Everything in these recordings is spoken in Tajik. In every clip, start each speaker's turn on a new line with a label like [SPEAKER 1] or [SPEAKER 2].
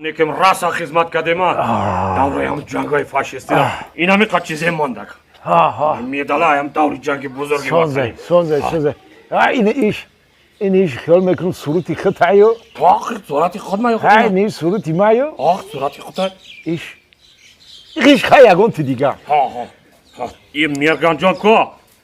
[SPEAKER 1] Некем раса хизмат кардема. Давраи ҳам ҷангҳои фашистиро. Ин ҳами қад чизе мондак. Медалаям даври ҷанги бузурги
[SPEAKER 2] Созе, созе, созе. Ин иш, ин иш хиёл мекунам сурати худтаю.
[SPEAKER 1] Охир сурати худ маю.
[SPEAKER 2] Ҳай, не, сурати маю.
[SPEAKER 1] Ох, сурати худта.
[SPEAKER 2] Иш. Иш хай ягон ти дигар.
[SPEAKER 1] Ҳа, ҳа. Ҳа, ин Мирганҷон ко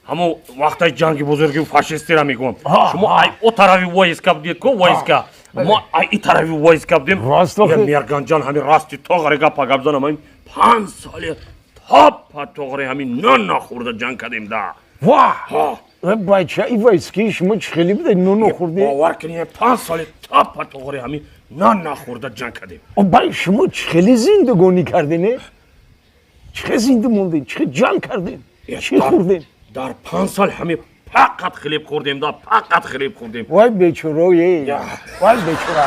[SPEAKER 1] ҳамон вақтаи ҷанги бузурги фашистиро мегӯям. Шумо ай о тарафи войска будед ко, войска. Мо ай и тарафи войска будем.
[SPEAKER 2] Рост охи.
[SPEAKER 1] Мирганҷон ҳамин расти тоғри гапа гап занам, ҳамин 5 соли топа тоғри ҳамин нон нахӯрда ҷанг кардем да.
[SPEAKER 2] Ва!
[SPEAKER 1] Ҳа.
[SPEAKER 2] Бача, и войски шумо чӣ хеле буда, нон нахӯрдед?
[SPEAKER 1] Бовар кунед, 5 соли топа тоғри ҳамин нон нахӯрда ҷанг кардем.
[SPEAKER 2] Бай, шумо чӣ хеле зиндагонӣ карден, э? Чӣ хел зинда мондем, чӣ хел ҷанг кардем, чӣ хӯрдем?
[SPEAKER 1] Дар 5 сол ҳамин фақат хлеб хӯрдем да, фақат хлеб хӯрдем.
[SPEAKER 2] Вай бечорое, вай бечора.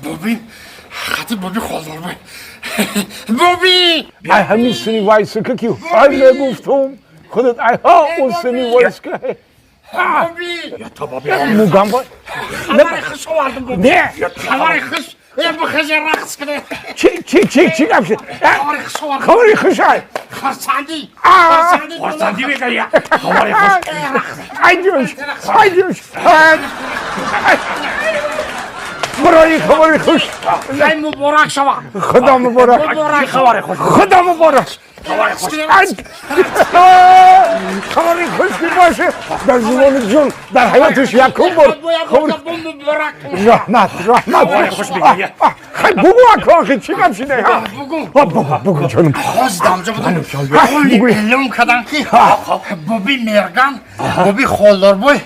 [SPEAKER 3] Боби, хати боби холдорбой, боби.
[SPEAKER 2] Ай ҳамин сини вайсака ки ай мегуфтум, худат ай ҳа он сини вайска.
[SPEAKER 3] Боби.
[SPEAKER 1] Ята боби.
[SPEAKER 2] Мугам бой.
[SPEAKER 3] Хабари хуш овардам, боби.
[SPEAKER 2] Не.
[SPEAKER 3] Хабари хуш. Э, бихези, рақс куне.
[SPEAKER 2] Чӣ, чӣ, чӣ, чӣ гап шуд?
[SPEAKER 3] Хабари хуш овардам.
[SPEAKER 2] Хабари хуш ай.
[SPEAKER 3] Хурсандӣ.
[SPEAKER 1] Хурсандӣ мекард, хабари хуш.
[SPEAKER 2] Ай ҷӯш, ай ҷӯш. Барои хабари хуш.
[SPEAKER 3] Ай, муборак шава.
[SPEAKER 2] Худо муборак.
[SPEAKER 3] Муборак.
[SPEAKER 1] Хабари хуш.
[SPEAKER 2] Худо муборак.
[SPEAKER 1] Хабари хуш.
[SPEAKER 2] Хабари хуш ки боше, дар зумони ҷон дар ҳаётиш якум бор.
[SPEAKER 3] Муборак.
[SPEAKER 2] Раҳмат, раҳмат.
[SPEAKER 1] Хабари хуш мегӯя.
[SPEAKER 2] Хай, бугу ака, охи чӣ гап шида?
[SPEAKER 3] Бугу.
[SPEAKER 2] Бугу, бугу, ҷонум.
[SPEAKER 3] Ҳозир дамҷа будам, эълон кардам, ки боби Мерган, боби Холдорбой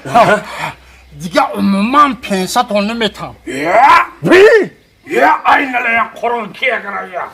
[SPEAKER 3] дига умуман пенсатон наметам.
[SPEAKER 2] Би.
[SPEAKER 1] Я айналая қурун кеграя.